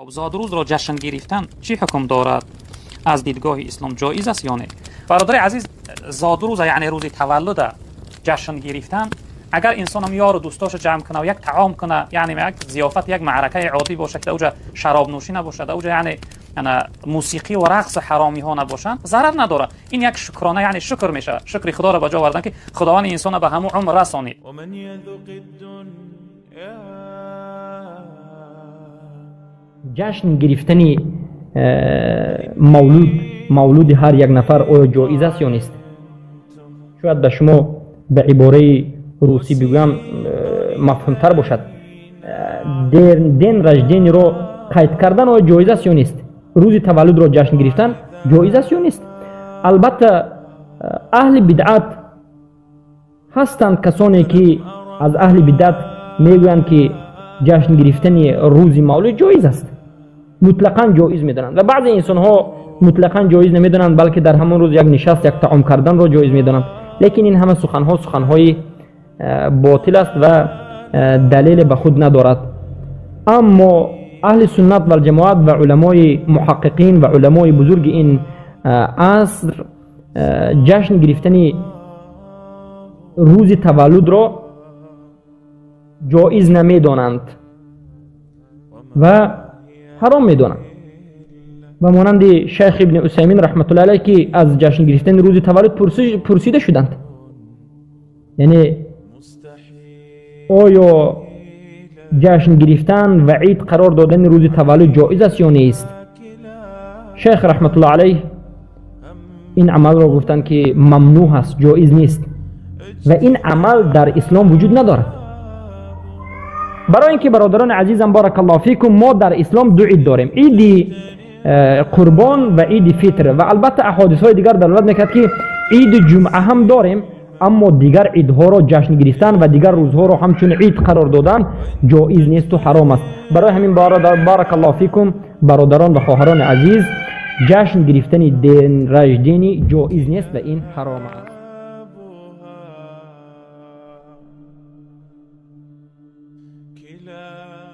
Зодрӯзро ҷашн гирифтан чӣ ҳукм дорад? Аз дидгоҳи ислом ҷоиз аст ё не? Бародари азиз, зодрӯза, яъне рӯзи таваллуда ҷашн гирифтан, агар инсонам ёру дӯстошо ҷамъ кунад, як таом кунад, яъне як зиёфат, як маъракаи оддӣ бошад, ки дар шаробнӯшӣ набошад, дар яъне мусиқӣ ва рақси ҳаромиҳо набошанд, зарар надорад. Ин як шукрона, яъне шукр мешавад. Шукри худоро ба ҷо овардан, ки худованд инсонро ба ҳамон умр расонид. Ҷашн гирифтани мавлуд, мавлуди ҳар як нафар оё ҷоиз аст ё нест? Шояд ба шумо ба ибораи русӣ бигӯям, мафҳумтар бошад. День рождениро қайд кардан оё ҷоиз аст ё нест? Рӯзи таваллудро ҷашн гирифтан ҷоиз аст ё нест? Албатта, аҳли бидъат ҳастанд касоне, ки аз аҳли бидъат мегӯянд, ки ҷашн гирифтани рӯзи мавлуд ҷоиз аст, мутлақан ҷоиз медонанд, ва баъзе инсонҳо мутлақан ҷоиз намедонанд, балки дар ҳамон рӯз як нишаст, як таом карданро ҷоиз медонанд. Лекин ин ҳама суханҳо суханҳои ботил аст ва далеле ба худ надорад. Аммо аҳли суннат валҷамоат ва уламои муҳаққиқин ва уламои бузурги ин аср ҷашн гирифтани рӯзи таваллудро ҷоиз намедонанд ва ҳаром медонанд. Ва монанди шайх ибни Усаймин раҳматуллоҳи алайҳ, ки аз ҷашн гирифтани рӯзи таваллуд пурсида шуданд, яъне оё ҷашн гирифтан ва ид қарор додани рӯзи таваллуд ҷоиз аст ё нест? Шайх раҳматуллоҳи алайҳ ин амалро гуфтанд, ки мамнӯъ аст, ҷоиз нест ва ин амал дар ислом вуҷуд надорад. Барои ин ки, бародарони азизам, баракаллоҳу фикум, мо дар ислом ду ид дорем: иди қурбон ва иди фитр. Ва албатта, аҳодисҳои дигар далолат мекард, ки иди ҷумъа ҳам дорем, аммо дигар идҳоро ҷашн гирифтан ва дигар рӯзҳоро ҳамчун ид қарор додан ҷоиз несту ҳаром аст. Барои ҳамин, баракаллоҳу фикум, бародарон ва хоҳарони азиз, ҷашн гирифтани день рождения ҷоиз нест ва ин ҳаром аст. كلا.